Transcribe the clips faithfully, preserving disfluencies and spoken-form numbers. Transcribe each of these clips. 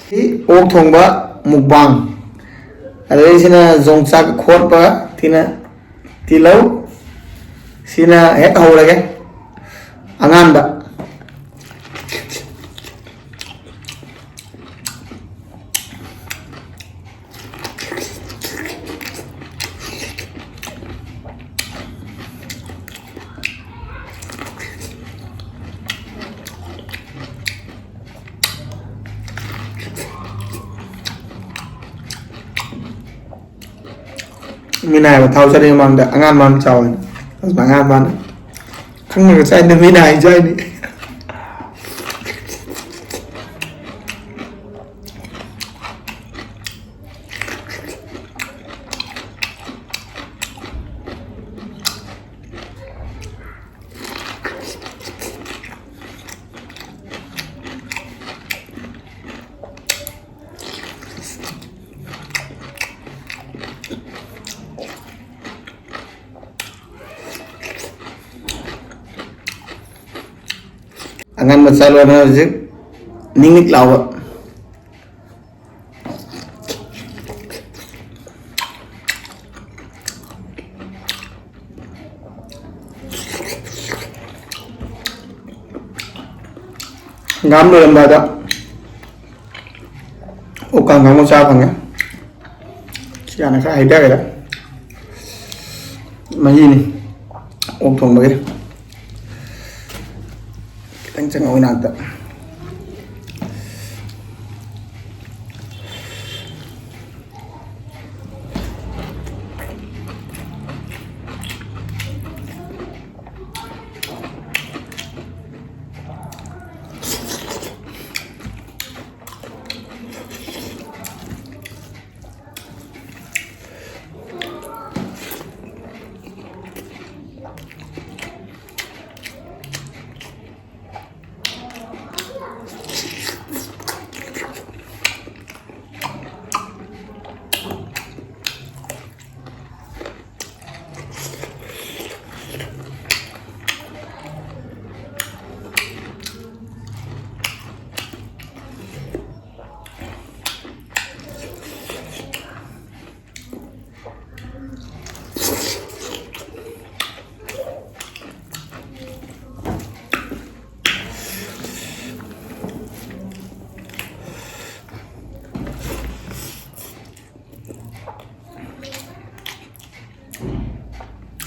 ꯁꯤ ꯑꯣꯛ ꯊꯣꯡꯕ ꯃꯨꯛꯕꯥꯡ꯫ ꯑꯗꯩ ꯁꯤꯅ ꯌꯣꯡꯆꯥꯛ ꯈꯣꯠꯄ, ꯁꯤꯅ ꯇꯤꯜꯍꯧ꯫ ꯁꯤꯅ ꯍꯦꯛ ꯍꯧꯔꯒꯦ ꯑꯉꯥꯟꯕ꯫ ꯃꯤꯅ ꯍꯥꯏꯕ ꯊꯥꯎ ꯆꯥꯅꯤꯡ ꯃꯃꯥꯡꯗ ꯑꯉꯥꯡ ꯃꯥꯅ ꯆꯥꯎ ꯍꯥꯏꯅ꯫ ꯑꯗꯨꯅ ꯑꯉꯥꯡ ꯃꯥꯅ ꯈꯪꯅꯒ ꯆꯥꯏꯅ ꯃꯤꯅ ꯍꯥꯏꯖꯥꯏꯅꯤ꯫ ꯑꯉꯥꯟꯕ ꯆꯥ ꯂꯣꯏꯔꯦ ꯍꯧꯖꯤꯛ ꯅꯤꯛ ꯅꯤꯛ ꯂꯥꯎꯕ꯫ ꯍꯪꯒꯥꯝ ꯂꯣꯏꯔꯝꯗꯥꯏꯗ ꯑꯣꯛ ꯀꯥꯡꯉꯧ ꯑꯃ ꯆꯥ ꯐꯪꯉꯦ꯫ ꯁꯤ ꯍꯥꯟꯅ ꯈꯔ ꯍꯩꯊꯔꯦ꯫ ꯃꯍꯤꯅꯤ ꯑꯣꯛ ꯊꯣꯡꯕꯒꯤ꯫ ꯈꯤꯇꯪ ꯆꯪꯉꯛꯑꯣ ꯏꯅꯥꯛꯇ꯫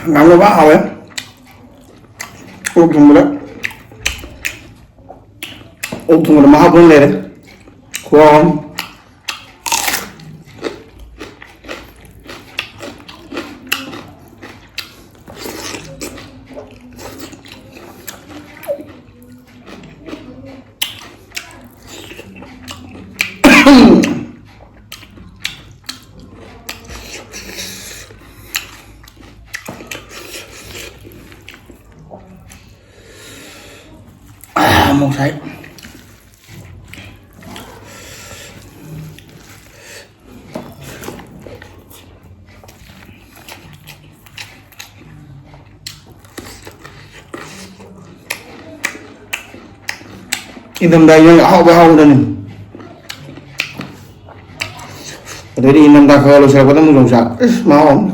ꯉꯥ ꯂꯣꯕ ꯍꯥꯎꯋꯦ꯫ ꯑꯣꯛ ꯊꯣꯡꯕꯗ, ꯑꯣꯛ ꯊꯣꯡꯕꯗ ꯃꯍꯥꯎ ꯄꯨꯡ ꯂꯩꯔꯦ꯫ ꯈꯨꯍꯥꯎ ꯑꯃ꯫ ꯑꯃꯨꯛ ꯁꯥꯏ꯫ ꯏꯪꯊꯝꯊꯥ ꯏꯟꯖꯥꯡ ꯑꯍꯥꯎꯕ ꯑꯍꯥꯎꯕꯗꯅꯤ꯫ ꯑꯗꯩꯗꯤ ꯏꯪꯊꯝꯊꯥ ꯈꯔ ꯈꯔ ꯂꯣꯏꯁꯤꯜꯂꯛꯄꯗ ꯑꯃꯨꯛ ꯌꯣꯡꯆꯥꯛ꯫ ꯏꯁ, ꯃꯍꯥꯎ ꯑꯃ꯫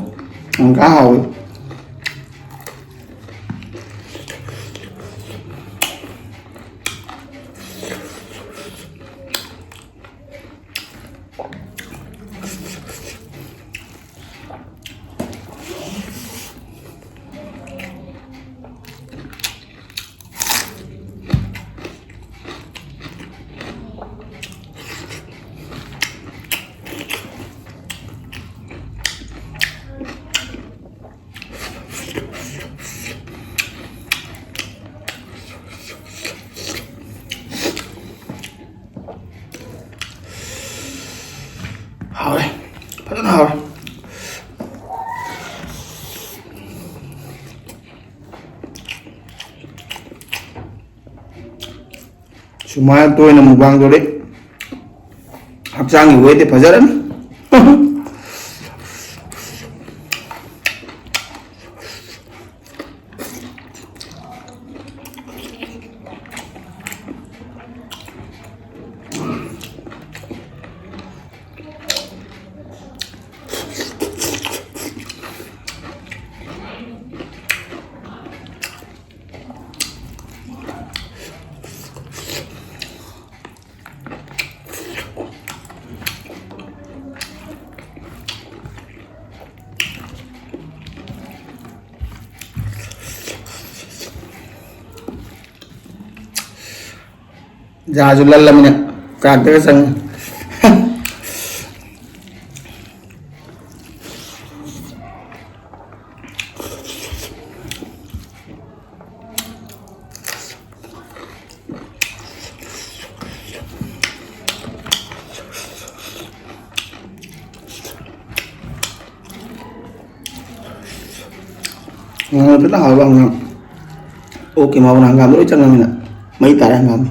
ꯌꯥꯝ ꯀꯥ ꯍꯥꯎꯋꯤ꯫ ꯍꯥꯎꯔꯦ꯫ ꯐꯖꯅ ꯍꯥꯎꯔꯦ꯫ ꯁꯨꯃꯥꯏꯅ ꯇꯣꯏꯅ ꯃꯨꯛꯕꯥꯡ ꯇꯧꯔꯗꯤ ꯍꯛꯆꯥꯡꯒꯤ ꯋꯦꯠꯇꯤ ꯐꯖꯔꯅꯤ꯫ ꯖꯥꯁꯨ ꯂꯜꯂꯃꯤꯅ ꯀꯥꯔꯠꯇꯒ ꯆꯪꯉꯤ꯫ ꯉꯥ ꯐꯖꯅ ꯍꯥꯎꯕ ꯍꯪꯒꯥꯝ꯫ ꯑꯣꯛꯀꯤ ꯃꯥꯕꯨꯅ ꯍꯪꯒꯥꯝꯗ ꯂꯣꯏ ꯆꯪꯉꯃꯤꯅ ꯃꯩ ꯇꯥꯔꯦ ꯍꯪꯒꯥꯝꯗꯤ꯫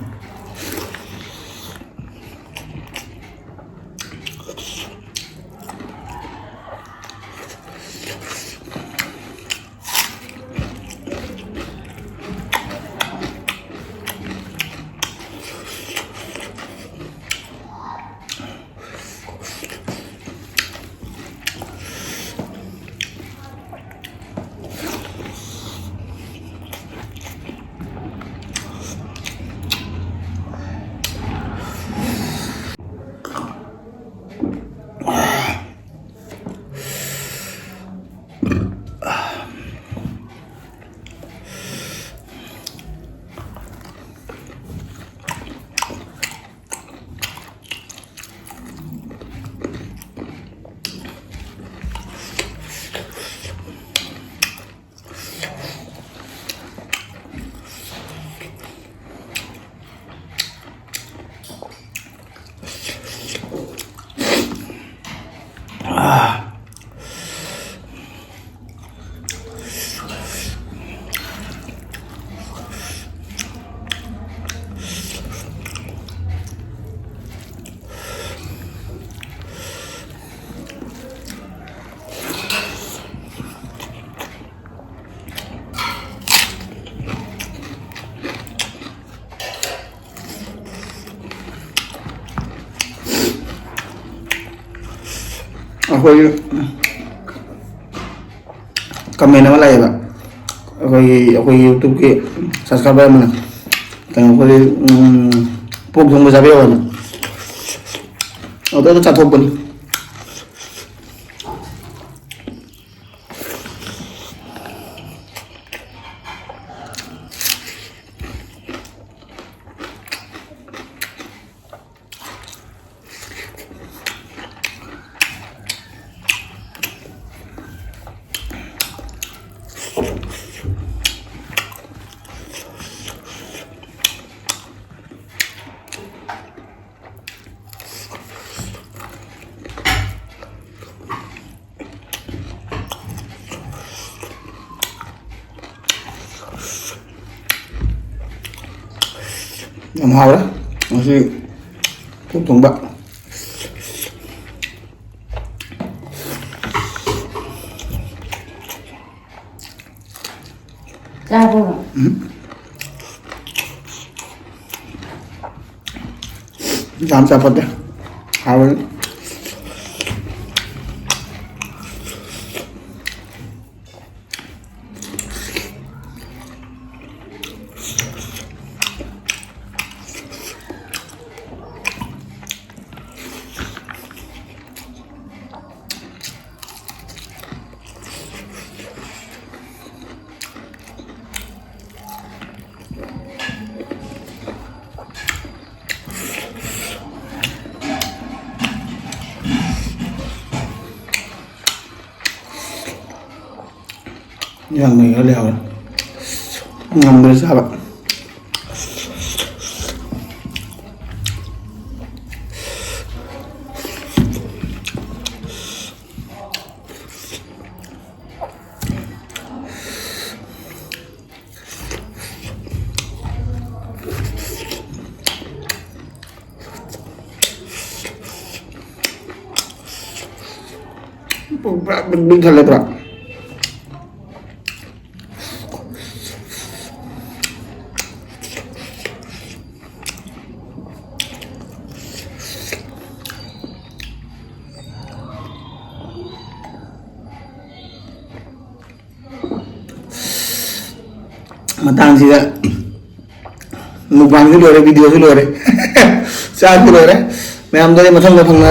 ꯑꯩꯈꯣꯏ comment ꯑꯃ ꯂꯥꯛꯑꯦꯕ, ꯑꯩꯈꯣꯏꯒꯤ, ꯑꯩꯈꯣꯏꯒꯤ YouTubeꯀꯤ subscriber ꯑꯃꯅ, ꯀꯩꯅꯣ, ꯑꯩꯈꯣꯏꯒꯤ, ꯎꯝ, ꯄꯣꯛ ꯊꯣꯡꯕ ꯆꯥꯕꯤꯌꯣ ꯍꯥꯏꯅ꯫ ꯑꯗꯨꯗ ꯆꯥꯊꯣꯛꯄꯅꯤ꯫ ꯌꯥꯝ ꯍꯥꯎꯔꯦ ꯉꯁꯤ ꯄꯣꯛ ꯊꯣꯡꯕ꯫ ꯆꯥꯕ꯭ꯔꯣ? ꯎꯝ꯫ ꯌꯥꯝ ꯆꯥꯄꯣꯠꯇꯦ꯫ ꯍꯥꯎꯔꯦ꯫ ꯌꯥꯝ ꯅꯩꯔ ꯂꯩꯍꯧꯔꯦ꯫ ꯉꯝꯗ꯭ꯔꯦ ꯆꯥꯕ꯫ ꯄꯨꯛ ꯄꯨꯔꯥ ꯕꯤꯛ ꯕꯤꯛ ꯊꯜꯂꯦ ꯄꯨꯔꯥ꯫ ꯃꯇꯥꯡꯁꯤꯗ ꯃꯨꯛꯕꯥꯡꯁꯨ ꯂꯣꯏꯔꯦ, ꯚꯤꯗꯤꯑꯣꯁꯨ ꯂꯣꯏꯔꯦ, ꯆꯥꯛꯁꯨ ꯂꯣꯏꯔꯦ꯫ ꯃꯌꯥꯝꯗꯣ ꯑꯩ ꯃꯊꯪꯗ ꯐꯪꯅ